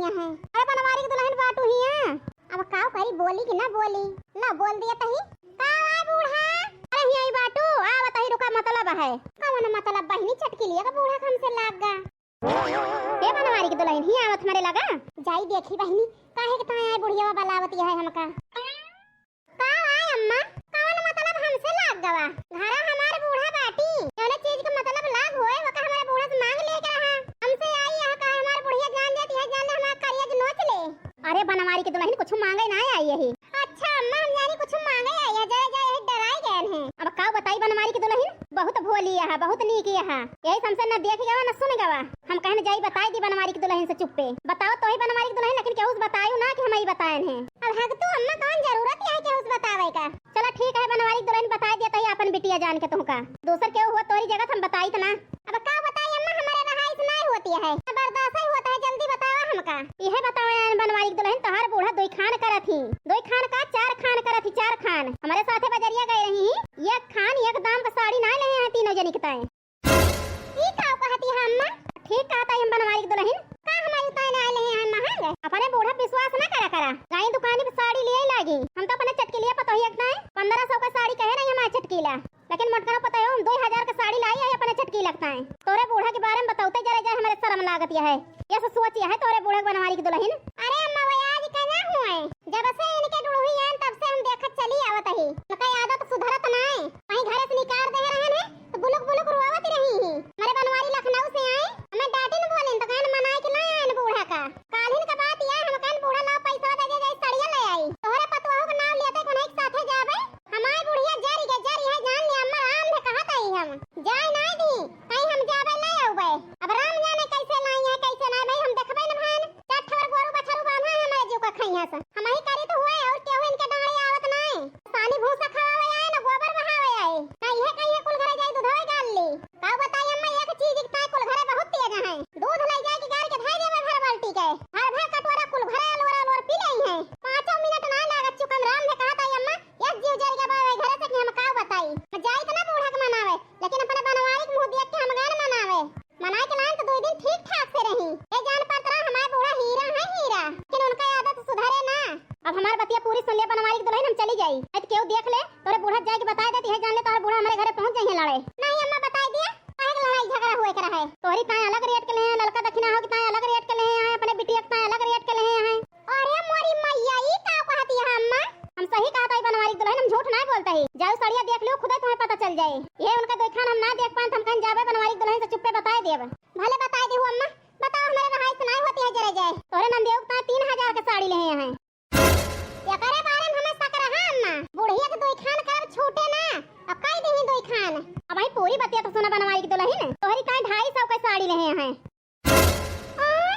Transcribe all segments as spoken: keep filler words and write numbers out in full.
है। अरे बनवारी के दुलहिन बाटू हिया। अब काउ करी, बोली कि ना बोली? ला बोल दिया तही। का आय बूढ़ा? अरे हिया ही बाटू, आवत ही रुका, मतलब है। कवन मतलब बहिनी, चटकिलिया का बूढ़ा का हमसे लाग गा। ए बनवारी के दुलहिन, हिया आवत हमरे लगा। जाई देखी बहिनी, काहे के ताय आय बुढ़िया बलावत है हमका। का आय अम्मा, कवन मतलब हमसे लाग गवा? घरा हमार बूढ़ा बाटी, जौने चीज के मतलब लाग होए, ओका हमारे बूढ़ा से मांग लेके रहा। हमसे आई यह कहे हमार बुढ़िया जान देती है, जान ले हमार करिया जो नोच ले। अरे बनवारी के दुलहिन कुछ मांगे ना आई यही। अच्छा अम्मा, हम जानी कुछ मांगे आई है, जरा जरा यही डराई गए हैं। अब का बताई बनवारी के दुलहिन, बहुत भोली यह, बहुत नीक यह। यही से हमसे न देख गवा न सुन गवा। हम कहन जाई बताई दी बनवारी के दुलहिन से चुप्पे। बताओ तो ही बनवारी के दुलहिन, लेकिन केहू से बतायू ना कि हम ही बतायन हैं। अब हग तू अम्मा, कौन जरूरत है केहू से बतावे का? चला ठीक है बनवारी के दुलहिन, बताई देता ही अपन बिटिया जान के तुहका। दूसर केहू हुआ तोरी जगह हम बताई त ना। अब का बताई अम्मा, हमारे रहाई से नहीं होती है, न बर्दाश्त ही होता है, जल्दी बतावा हमका। यह बताओ यार बनवारी के दुलहिन, तोहार बूढ़ा दुई खान करत ही, दुई खान का चार खान करत ही, चार खान। हमारे साथे बजरिया गए रही ही, एक खान एक दाम का साड़ी ना ले हैं तीनों जनी के ताए। ई का कहती है अम्मा? ठीक कहता है हम बनवारी के दुलहिन, का हमारी ताए ना ले हैं महंग? अपने बूढ़ा विश्वास ना करा करा, जाई दुकानी पे साड़ी लिए लागी। हम तो अपने चटकिलिया पतोहिया के ताए पन्द्रह सौ का साड़ी कहे रही हमारे चटकीला, लेकिन मोटकरा पता है हम दो हजार का साड़ी लाई है अपने चटकीला के ताए। तोरे बूढ़ा के बारे में बताउते जरा जाए हमारे शर्म लागत यह है। यह से सोच यह है तोरे बूढ़ा बनवारी के दुलहिन। अरे अम्मा वो आज का ना हुए, जब से इनके डुढ़ुई आन तब से हम देखत चली आवत ही। उनका आदत सुधरत नाय। कहीं घरे से निकाल दे रहन है तो बुलुक बुलुक रोवत रही ही। हमारे बनवारी लखनऊ से आए, हमें डांटिन बोलिन तो कहन मनाए कि ना आयन बूढ़ा का। कालिन का बात यह हम कहन बूढ़ा लाओ पैसा दे दे जाए साड़िया ले आई। तोहरे पतुआहू के नाम लेते कोने एक साथे जाबे। हमार बुढ़िया जरी के जरी है, जान ले अम्मा, राम से कहत हई हम। जाए नाय दी, कहीं हम जाबे नाय अउबे। अब राम जाने कैसे लाई है, कैसे नाय भाई, हम देखबे न भाई। चार ठवर गोरू बछरू बांधा है हमारे जीव का खैया से। हम ही करी तो हुए और केहू इनके डांड़े आवत नाय। सानी भूसा खवावे आए न गोबर बहावे आए। ना इहे कहीं कुल घरे जाई दुधवे गाल ली। का बताई अम्मा, एक चीज इतना कुल घरे बहुत तेज है। दूध ले जाए के गार के धाई देवे भर बाल्टी के। भर भर कटोरा कुल घरे अलोर अलोर पी ले है। पाँचों मिनट ना लागत चुकन राम से कहत आई अम्मा, यस जीव जल गवा है घरे से कि हम का बताई। हम जाई त ना बूढ़ा के मनावे, लेकिन अपने बनवारी के मुंह देख के हम गए न मनावे। मनाए के लाइन तो दो दिन ठीक ठाक से रही। ए जान पड़त रहा हमार बूढ़ा हीरा है हीरा, लेकिन उनका आदत सुधरे ना। अब हमार बतिया पूरी सुन ले बनवारी के दुलहिन, हम चली जाई। नहीं तो केहू देख ले, तोरे बूढ़ा जाए के बताए देती है, जान ले तोहर बूढ़ा हमारे घरे पहुंच जाइए लड़े। नहीं अम्मा बताई दिया, काहे के लड़ाई झगड़ा हुए के रहे। तोहरी ताए अलग रेट के ले हैं, ललका दखिना हो के ताए अलग रेट के ले हैं, अपने बिटिया के ताए अलग रेट के ले हैं। अरे मोरी मैया, ई का कहती है अम्मा? हम सही कहत हई बनवारी के दुलहिन, हम झूठ नाय बोलत हई। जाओ सड़िया देख लियो, खुदे तुम्हें पता चल जाए। ये उनका दुई खान हम ना देख पाएन, त हम कहीं जाबे बनवारी के दुलहिन से चुप्पे बताए देब। भले बताए देहु अम्मा, बताओ हमारे रहाई से नाय होती है जरे जाए। तोरे नंदियो के ताए तीन हजार के साड़ी ले हैं। एकरे बारे में हमें शक रहा अम्मा, बुढ़िया के दुई खान करब छूटे ना, अब कई देही दुई खान। अब भाई पूरी बतिया तो सुना बनवारी के दुलहिन, तोहरी ताए ढाई सौ के साड़ी ले हैं। आय,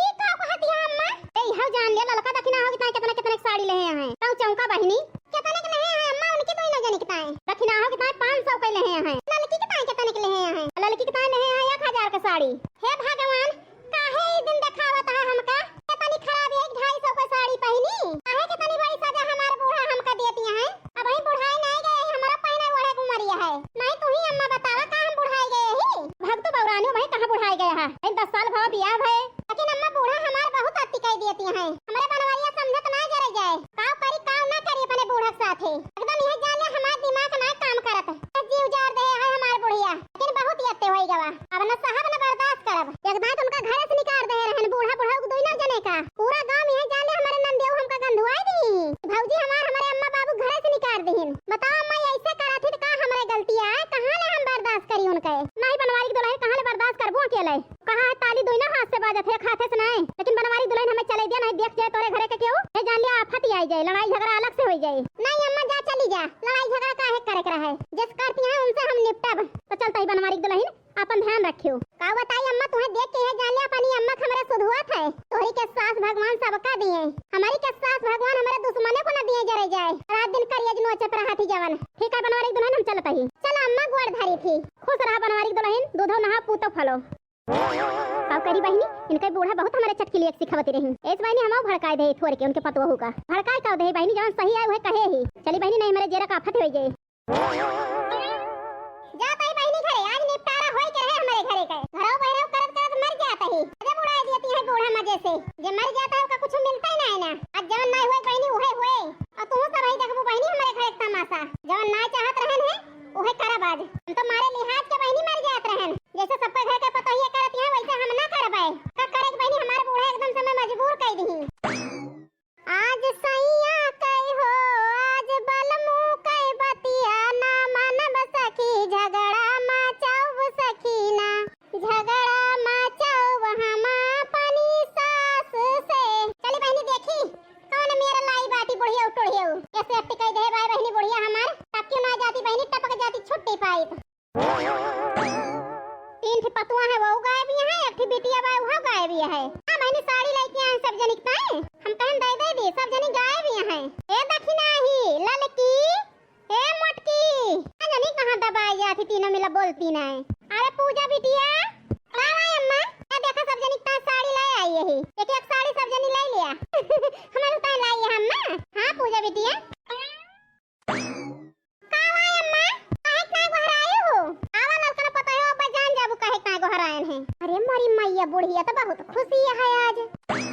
ई का कहत हिया अम्मा? ए, इहउ जान लिया, ललका दखिना हो कि ताई केतना, केतना के साड़ी लेहे हैं। तउ चौका बहिनी। केतना के लेहे हैं अम्मा, उनके दुइनो जनी के ताई? दखिना हो कि ताई पाँच सौ के लेहे हैं। ललकी के ताई केतना के लेहे हैं? ललकी के ताई लेहे हैं एक हजार के साड़ी। हे भगवान, काहे ई दिन देखावत है हमका? केतनी खराब एक ढाई सौ के साड़ी पहिनी। काहे केतनी बड़ी सजा हमार बूढ़ा हमका देती हैं? अबहीं बुढ़ाई नाई गए ही, हमरा पहिने ओढ़े के उमरिया है। नाई तू ही अम्मा बतावा, का हम बुढ़ाई गए ही? भग तू बौरानी, वही कहाँ बुढ़ाई गए हा? इन दस साल भवा बियाह भए। लेकिन अम्मा बूढ़ा हमार बहुत अति कई देती हैं। हमरे बनवरिया समझत ना जरे जाए। काव करी, काव ना करी अपने बूढ़ा के साथे। एकदम यह जान ले हमार दिमाग ना काम करत। जीव जार दे है हमार बुढ़िया। लेकिन बहुत यत्ते होई गवा। अब न सहब न बर्दाश्त करब। एक दांत उनका घरे से निकाल दे रहन, बूढ़ा बुढ़ऊ के दुइनो जने का। पूरा गांव यह जान ले हमरे नंदियो हमका गंधुआई दी। भौजी हमार हमरे अम्मा बाबू घरे से निकाल दीहिन। बताओ अम्मा, ऐसे करत ही त का हमरे गलती आए? कहाँ ले हम बर्दाश्त करी उनके? नहीं बनवारी के दुलहिन, कहाँ ले बर्दाश्त करबो अकेले? कहा है ताली दुइनो हाथ से बाजत है, एक हाथे से नहीं। लेकिन बनवारी दुलहिन हमें चले दिया, नहीं देख जाए तोरे घरे के केहू। ये जान लिया आफत ही आई जाए, लड़ाई झगड़ा अलग से होई जाए। नहीं अम्मा जा चली जा, लड़ाई झगड़ा काहे करे के रहे? जिस करती हैं उनसे हम निपटब। तो चलता ही बनवारी के दुलहिन, आपन ध्यान रखियो। का बताई अम्मा, तुहे देख के यह जान ले अपनी अम्मा के हमरे सुधुआत है। तोहरी के सास भगवान सबका दिए, हमारी के सास भगवान हमारे दुश्मने को न दिए जरे जाए। रात दिन करियज नोचत रहत ही जवन। ठीक है बनवारी के दुलहिन, हम चलत ही। चल अम्मा, गोड़ धरी थी। खुश रहा बनवारी के दुलहिन, दूधो नहा पूतो फलो। का करी बहिनी, इनके बूढ़ा बहुत हमारे चटकी लिए सिखावती रही। ऐस बहिनी हम भड़काए दे थोड़ के उनके पतोहू का। भड़काए का दे बहिनी, जवन सही आए वह कहे ही। चली बहिनी, नहीं हमारे जेरा का आफत हो जाए। जा ताई बहिनी घरे, आज निपटारा होई के रहे हमरे घरे के। घरौ बहरौ करत करत मर जात ही। अरे बुढ़ा दिया ती है बूढ़ा मजे से जे मर जात है, ओका कुछ मिलता ही ना है ना। आज जवन नाय होए बहिनी, उहे होए। और तू सब ही देखबू बहिनी, हमारे घर एक तमाशा। जवन नाय चाहत रहन है, उहे करब आज। हम तो मारे लिहाज के बहिनी मर जात रहन। जैसे सबके घर के पतोहिया करत हैं, वैसे हम ना करबे। का करे के बहिनी, हमारे बूढ़ा एकदम से हमें मजबूर कर दी। आज सैया कई हो, आज बलमू कई बतिया ना मानब सखी, झगड़ा मचाउब सखी ना, झगड़ा मचाउब हम अपनी सास से। चली बहिनी देखी, कौन मेरा लाई बाटी बुढ़िया उटुढ़िया। कैसे अट्टी कह दे भाई बहिनी बुढ़िया हमार, टपकी ना जाती बहिनी, टपक जाती छुट्टी पाई। तीन ठे पतुआ है, वो गायब ही है, एक ठे बिटिया बा, वो गायब ही है। हाँ बहिनी, साड़ी लेके आए सब जनी के ताई, हम कहन दे दे दी, सब जनी गायब ही है। ए दखिनाही, ललकी, ए मोटकी, ना जनी कहाँ दबाई जाती, तीनों मिला बोलती ना है। अरे पूजा बिटिया, का भाई अम्मा, ए देखा सब जनी के ताई साड़ी ले आई है, एक एक साड़ी सब जनी ले लिया। हमारे ताई लाई है अम्मा। हाँ पूजा बिटिया। का भाई अम्मा, काहे इतना गोहराए हो? आवा ललकन पता है, अब जान जाबू काहे इतना गोहरायन है। अरे मोरी मैया, बुढ़िया तो बहुत खुशी है आज। काहे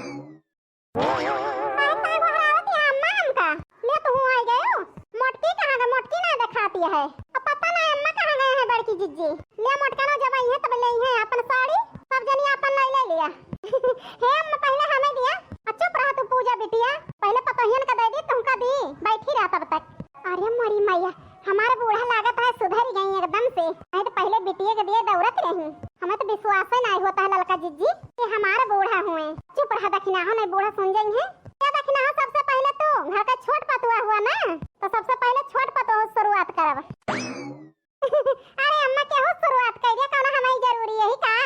इतना गोहरावत है अम्मा हमका? ले तू आई गयो। मोटकी कहाँ गए? मोटकी ना देखाती है। अब पता ना अम्मा कहाँ गए हैं बड़की जिज्जी। ले मोटका ना जब आई है तब ले आई है अपन साड़ी, सब जनी अपन लाई ले लिया। हे अम्मा पहले हमें दिया। आ चुप रहा तू पूजा बिटिया, पहले पतोहियन का दे दी, तुमका दी, बैठी रहा तब तक। अरे मोरी मैया, हमारे बूढ़ा लागत है सुधर गई एकदम से। नहीं तो पहले बिटिया के दिए दौड़त रही। हमें तो विश्वास ही नहीं होता है ललका जिज्जी कि हमारे बूढ़ा हुए। चुप रहा दखिनाहो, नहीं बूढ़ा सुन जाई है। क्या दखिनाहो, सबसे पहले तू घर का छोट पतुआ हुआ ना, तो सबसे पहले छोट पतुआ से शुरुआत करब। अरे अम्मा, केहू शुरुआत कर दिया, कौनो हमारी जरूरी यही का?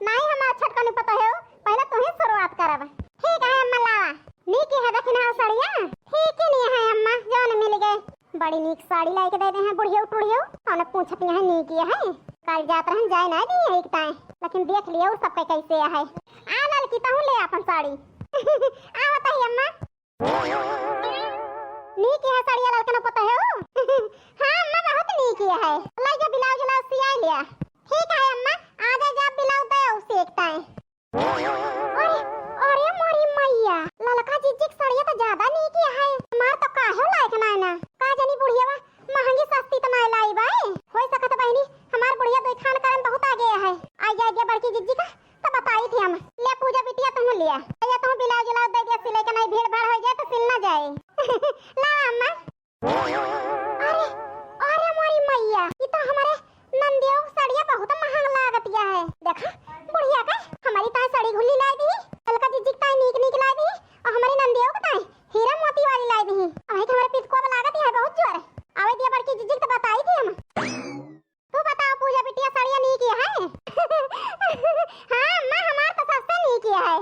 नहीं, हमार छोटकनी पतोहू, पहले तू ही शुरुआत करब। ठीक है अम्मा, लावा। नीक है दखिनाहो सड़िया? ठीक ही नहीं है अम्मा, जौन मिल गए। बड़ी नीक साड़ी लाई के दे दे हैं बुढ़ियो टुढ़ियो, कौन पूछत यहाँ नीक है? कल जात रहन जाए ना दी एक ताए, लेकिन देख लिया और सबके कैसे है। आ ललकी, तहूँ ले अपन साड़ी। आ बताइए अम्मा। नीक है सड़िया ललकन पतोहू? हाँ अम्मा, बहुत नीक है। लाई जा ब्लाउज उलाउज सिया लिया। ठीक है अम्मा, आ जा, जा ब्लाउज दे आओ सीखता है। अरे, अरे मोरी मैया, ललका जिज्जी के सड़िया तो ज्यादा नीक है। हमार तो काहे लायक ना है ना। का जानी बुढ़िया महंगी सस्ती तो ना लाई बाई। हो सकत बहिनी, हमार बुढ़िया दुई खान करे में बहुत आगे है। आई जा, आई जा बड़की जिज्जी का तो बताई थी हम। ले पूजा बिटिया, तुम लिया। या तुम ब्लाउज उलाउज दे दिया सिले के, नहीं भीड़ भाड़ हो जाए तो सिल ना जाए। ला अम्मा। अरे, अरे मोरी मैया, ये तो हमारे नंदियो सड़िया बहुत महंग लागत या है। देखा, बुढ़िया का हमारी ताई साड़ी घुली लाई दी, ललका जिज्जी ताई नीक नीक लाई दी, और हमारी नंदियो का ताई हीरा मोती वाली लाई दी। अभी हमारे पितको लागत या है बहुत जोर। आवे दिया बड़की जिज्जी तो बताई थी हम। तू बताओ पूजा बिटिया, सड़िया नीक है? हाँ अम्मा, हमार तो सबसे नीक है।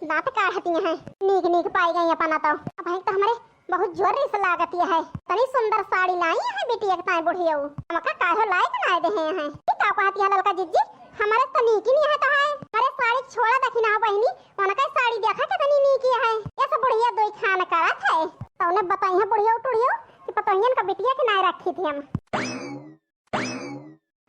दांत काढ़ती हैं, नीक नीक पाई गई अपना तो। अब है तो हमारे बहुत जोर रिस लागत है। तनी सुंदर साड़ी लाई है बिटिया के ताई बुढ़ियो। हमका काहे लायक ना दे हैं। ये का कहती है ललका जिज्जी? हमारे तो नीक ही नहीं है तो है। अरे साड़ी छोड़ा दखिनाहो बहिनी, उनका साड़ी देखा कितनी नीक है। ये सब बुढ़िया दो खान करत है। तो उन्हें बताई है बुढ़ियो टुढ़ियो कि पतोहियन का बिटिया के नाय रखी थी हम।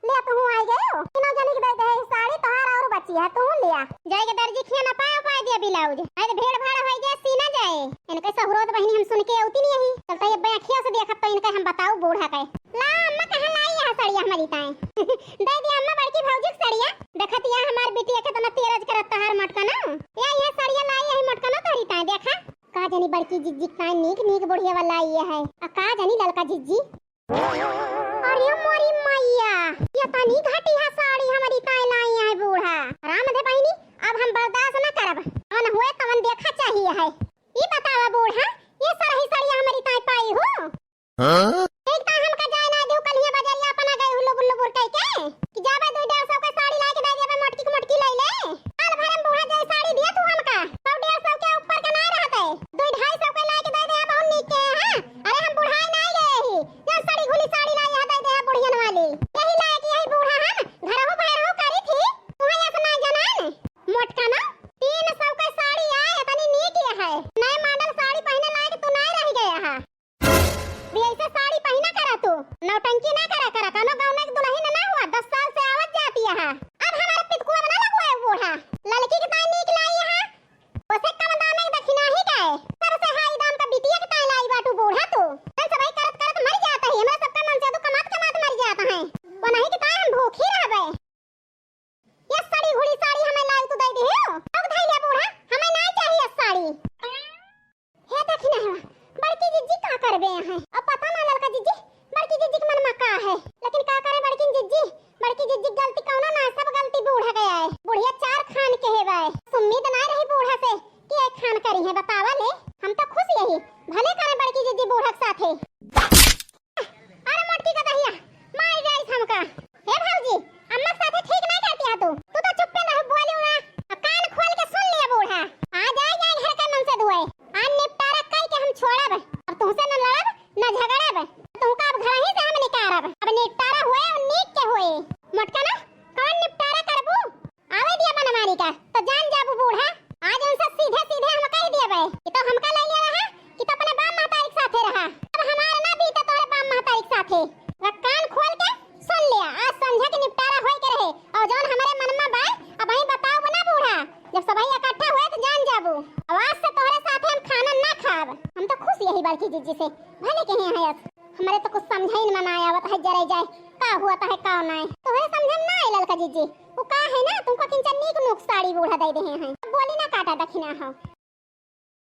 ले तुहूँ आई गयो, तीनों जनी के दे दे साड़ी, तोहार और बची है, तू लिया। जाए के दर्जी खिया ना पाए, पाए दिया ब्लाउज, आज भीड़ भाड़ होई जाए, सीना जाए। इनके सहुरोत बहिनी हम सुन के औती नहीं यही। चलता ये बयाखिया से देखब तो इनके हम बताऊ बूढ़ा के। ला अम्मा, कहाँ लाई यह सड़िया हमारी ताए? दे दिया अम्मा बड़की भौजी के सड़िया। देखत या हमार बिटिया कितना तेरज करत तोहार मटका ना। या यह सड़िया लाई यही मटका ना तोहरी ताए, देखा। का जानी बड़की जिज्जी ताए नीक नीक बुढ़िया वाला आई है। आ का जानी ललका जिज्जी। अरे मोरी मैया, ये तनी घटिया साड़ी हमारी ताई लाई है बूढ़ा। राम दे बहिनी, अब हम बर्दाश्त न करब। जवन हुए तवन देखा चाहिए है। ई बतावा बूढ़ा, ये सरही साड़िया हमारी ताई पाई हो? हाँ? एक ताई हमका जाए ना देऊ, कलिया बजरिया अपना गए हुल्लो बुल्लो बुर कह के कि जाबे दुई डेढ़ सौ के साड़ी लाई के दे देबे, मोटकी के मोटकी लाई ले। साल भर हम बूढ़ा जाए साड़ी दिया तू हमका, सौ डेढ़ सौ के ऊपर के ना रहते, दुई ढाई सौ के लाई के दे दे, बहुत नीक के, हाँ। अरे हम बुढ़ाई ना गए ही, जब सड़ी घुली साड़ी लाई यहाँ दे दे बुढ़ियन वाली। यही लायक यही बूढ़ा हम घरहु बाहरहु करी थी, तुम्हें ऐसा ना जनान। मोटका ना, तीन सौ के साड़ी आए, इतनी नीक ये है। नए मॉडल साड़ी पहने लायक तू ना रह गया है। भी ऐसे साड़ी पहना करा तू, नौटंकी ना करा करा, कनो गौना के दुल्हन ना हुआ, दस साल से आवत जाती है। अब हमारे पितकुआ बना लगवा है बूढ़ा। लड़की के ताई नीक लाई है, यही बड़की जीजी से भले कहे हैं यस। हमरे तो कुछ समझाइन में ना आवत है, जरे जाए का हुआ तो है का नाय। तोहरे समझ में ना आइल का जीजी? वो का है ना, तुमको किंचा नीक नूक साड़ी बूढ़ा दे दे हैं। अब बोली ना काटा दखिना हो।